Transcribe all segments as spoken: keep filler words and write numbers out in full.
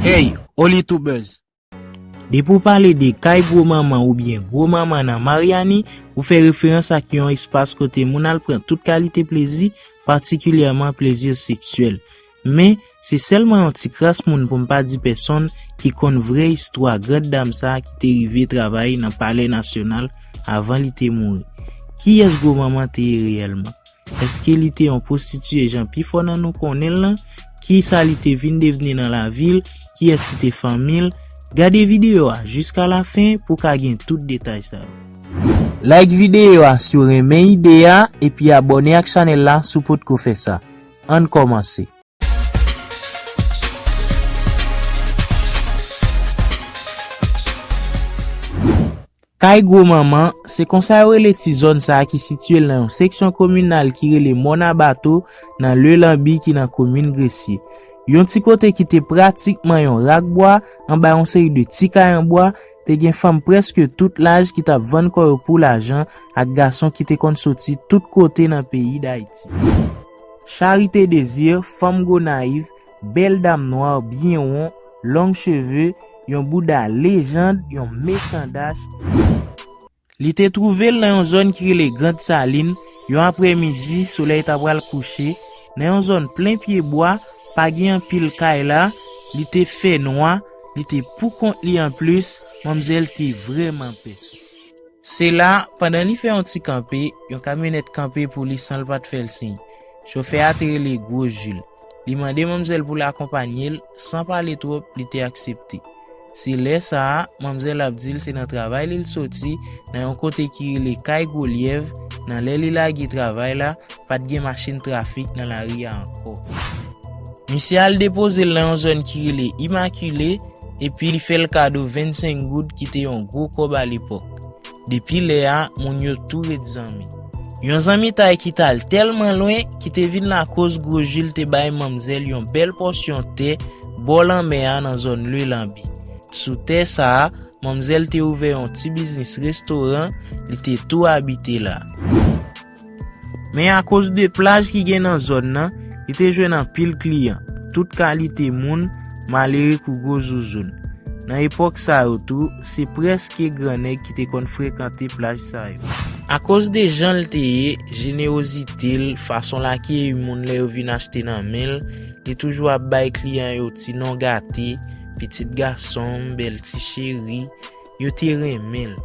Hey, Oli Tubers! Depi w pale de kay gwo manman oubyen gwo manman nan Maryani, ou fè referans ak yon espas kote moun al pran tout kalite plezi, patikilyèman plezi seksyèl. Men, se sèlman yon ti kras moun, pou m pa di pèsonn, ki konn vrè istwa grand dam sa a ki te rive travay nan Palè Nasyonal avan li te mouri. Kiyès gwo manman te ye reyèlman? Èske li te yon pwostitiye jan pifò nan nou konnen l lan? Kisa li te vin devni nan lavi l? Kiyès ki te fanmi l? Gade videyo a jiska lafen pou w ka gen tout detay sa yo. Like videyo a si w renmen ide a, epi abòne ak chanèl la si w potko fè sa. Ann kòmanse. Kay Gwo Manman, se konsa yo rele ti zòn sa a ki sitiye l nan yon seksyon kominal ki rele Mòn a Bato nan Lelanbi ki nan komin Gresye. Yon ti kote ki te pratikman yon rak bwa anba yon seri de ti kay an bwa, te gen fanm prèske tout laj ki t ap vann kò yo pou lajan ak gason ki te konn soti tout kote nan peyi Dayiti. Charité Désir, fanm Gonayiv, bèl dam nwa, byen won, long cheve, yon bouda lejand, yon mechan dach. Li te twouve l nan yon zòn ki rele Grand Salin, yon aprèmidi, solèy ta pral kouche, nan yon zòn plen pyebwa, pa gen anpil kay la, li te fè nwa, li te poukont li anplis, manmzèl te vrèman pè. Se la, pandan li fè yon ti kanpe, yon kamyonèt kanpe pou li san l pa t fè l siy. Chofè a te rele Gwo Jil. Li mande manmzèl pou l akonpanye l, san pale twòp, li te aksepte. Se lè sa a, manmzèl ap di l se nan travay li l soti, nan yon kote ki rele Kay Gwo Lyèv, nan lè li lage travay la, pa t gen machin trafik nan lari a ankò. Misye al depoze l nan yon zòn ki rele Imakile, epi li fè l kado vennsenk goud ki te yon gwo kòb alepòk. Depi lè a, moun yo tou ret zanmi. Yon zanmitay ki t al tèlman lwen, ki te vin lakoz Gwo Jil te bay manmzèl yon bèl pòsyon tè bò lanmè a nan zòn Lelanbi. Sou tè sa a, manmzèl te ouvè yon ti biznis restoran, li te tou abite la. Men akoz de plaj ki gen nan zòn nan, li te jwenn anpil kliyan, tout kalite moun, malere kou gwo zouzoun. Nan epòk sa yo tou, se prèske grannèg ki te konn frekante plaj sa yo. Akoz de jan l te ye, jenewozite l, fason l akeyi moun lè yo vin achte nan men l, li toujou ap bay kliyan yo ti non gate, pitit gason m, bèl ti cheri, yo te renmen l.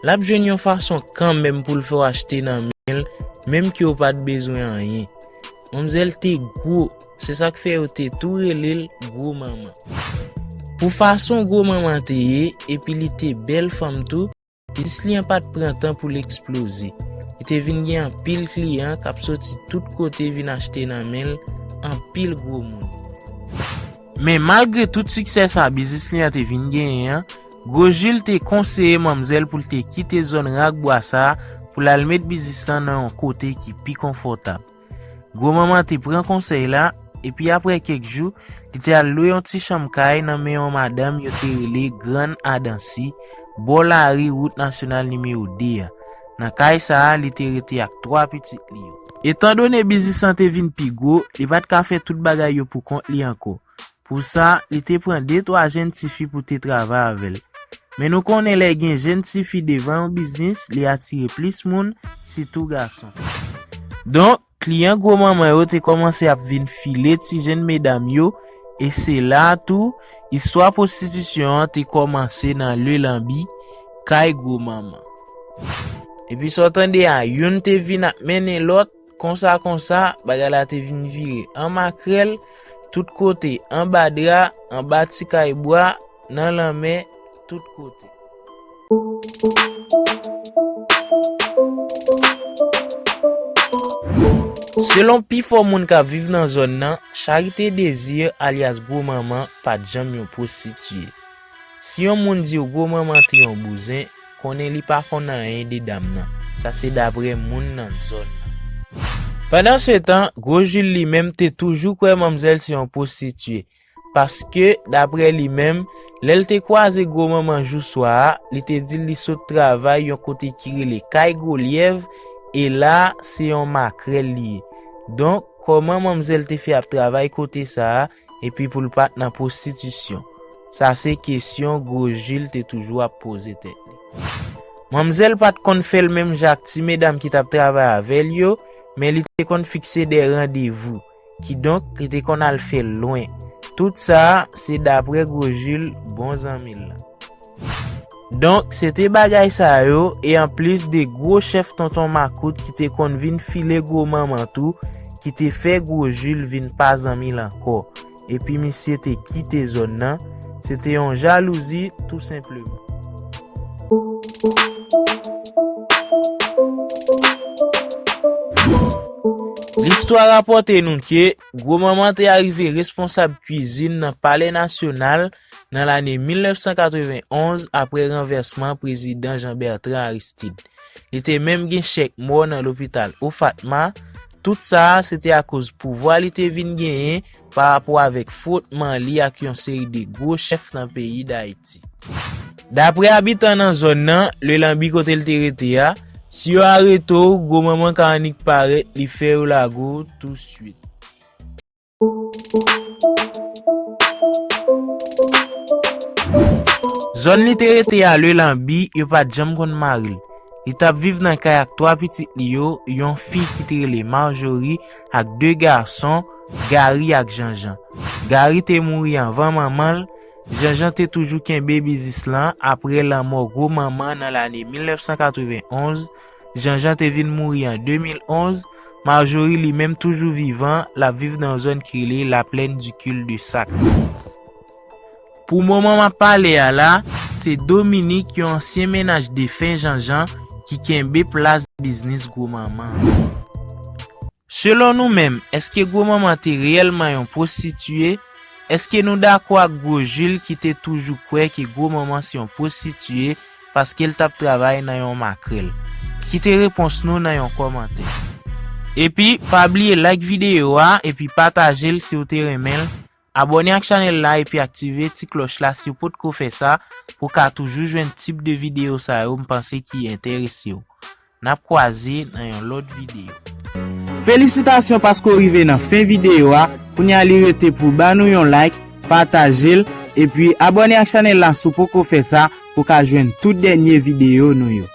L ap jwenn yon fason kanmenm pou l fè w achte nan men l, menm ke w pa t bezwen anyen. Manmzèl te gwo, se sa k fè yo te tou rele l Gwo Manman. Pou fason Gwo Manman te ye, epi li te bèl fanm tou, biznis li an pa t pran tan pou l eksploze. Li te vin gen anpil kliyan k ap soti tout kote vin achte nan men l, anpil gwo moun. Men malgre tout siksè sa biznis li an te vin genyen an, Gwo Jil te konseye manmzèl pou l te kite zòn rak bwa sa a pou l al met biznis lan nan yon kote ki pi konfòtab. Gwo Manman te pran konsèy la, epi apre kèk jou, li te al lwe yon ti chanm kay nan men yon madanm yo te rele Grann Adansi, bò lari wout nasyonal nimewo de a. Nan kay sa a, li te rete ak twa pitit li yo. Etandone biznis lan te vin pi gwo, li pa t ka fè tout bagay yo pou kont li ankò. Pou sa, li te pran de twa jèn tifi pou te travay avè l. Men nou konnen lè gen jèn tifi devan yon biznis, li atire plis moun, sitou gason. Donk, kliyan Gwo Manman yo te kòmanse ap vin file ti jèn medam yo, e se la a tou, istwa pwostitisyon an te kòmanse nan Lelanbi, kay Gwo Manman. Epi sa w tande a, youn te vin ap mennen lòt, konsa, konsa, bagay la te vin vire an makrèl, tout kote, anba dra, anba ti kay bwa, nan lanmè, tout kote. Selon pifò moun k ap viv nan zòn nan, Charité Désir, alyas Gwo Manman, pa t janm yon pwostitiye. Si yon moun di w Gwo Manman te yon bouzen, konnen li pa konn anyen de dam nan. Sa se daprè moun nan zòn nan. Pandansetan, Gwo Jil li menm te toujou kwè manmzèl se yon pwostitiye. Paske, daprè li menm, lè l te kwaze Gwo Manman jou swa a, li te di l li sot travay yon kote ki rele Kay Gwo Lyèv, e la a, se yon makrèl li ye. Donk, kòman manmzèl te fè ap travay kote sa a, epi pou l pa t nan pwostitisyon? Sa se kesyon Gwo Jil te toujou ap poze tèt li. Manmzèl pa t konn fè l menm jan ak ti medam ki t ap travay avè l yo, men li te konn fikse de randevou. Kidonk, li te konn al fè l lwen. Tout sa, se dapre Gwo Jil, bon zanmi l lan. Donk, se te bagay sa yo, e anplis de gwo chèf tonton makout ki te konn vin file gwo manman tou, ki te fè Gwo Jil vin pa zanmi l ankò. Epi misye te kite zòn nan, se te yon jalouzi, tou senpleman. Listwa rapòte nou ke Gwo Manman te arive responsab kwizin nan Palè Nasyonal nan lane mil nèf san katrevenn onz apre ranvèsman prezidan Jean Bertrand Aristide. Li te menm gen chèk mò nan lopital Ofatma. Tout sa a, se te akoz pouvwa li te vin genyen pa rapò avèk fwotman li ak yon seri de gwo chèf nan peyi Dayiti. Dapre abitan nan zòn nan, Lelanbi kote l te rete a, si yo arete w, Gwo Manman ka annik parèt, li fè yo lage w touswit. Zòn li te rete a, Lelanbi, yo pa t janm konn mare l. Li t ap viv nan kay ak twa pitit li yo, yon fi ki te rele Marjorie ak de gason, Gary ak Janjan. Gary te mouri anvan manman l. Janjan te toujou kenbe biznis lan apre lanmò Gwo Manman nan lane mil nèf san katrevenn onz. Janjan te vin mouri an de mil onz. Marjorie li menm toujou vivan, l ap viv nan yon zòn ki rele La Plaine du Cul de Sac. Pou moman m ap pale a la, se Dominique, yon ansyen mennaj defen Janjan, ki kenbe plas biznis Gwo Manman. Selon nou menm, èske Gwo Manman te reyèlman yon pwostitiye? Èske nou dakò ak Gwo Jil ki te toujou kwè ke Gwo Manman se yon pwostitiye paske l t ap travay nan yon makrèl? Kite repons nou nan yon kòmantè. Epi, pa bliye like videyo a epi pataje l si w te renmen l. Abòne ak chanèl la epi aktive ti klòch la si w potko fè sa pou w ka toujou jwenn tip de videyo sa yo m panse ki enterese w. N ap kwaze nan yon lòt videyo. Felisitasyon paske w rive nan fen videyo a. Kounye a li rete pou w ba nou yon like, pataje l, epi abòne ak chanèl la si w poko fè sa pou w ka jwenn tout dènye videyo nou yo.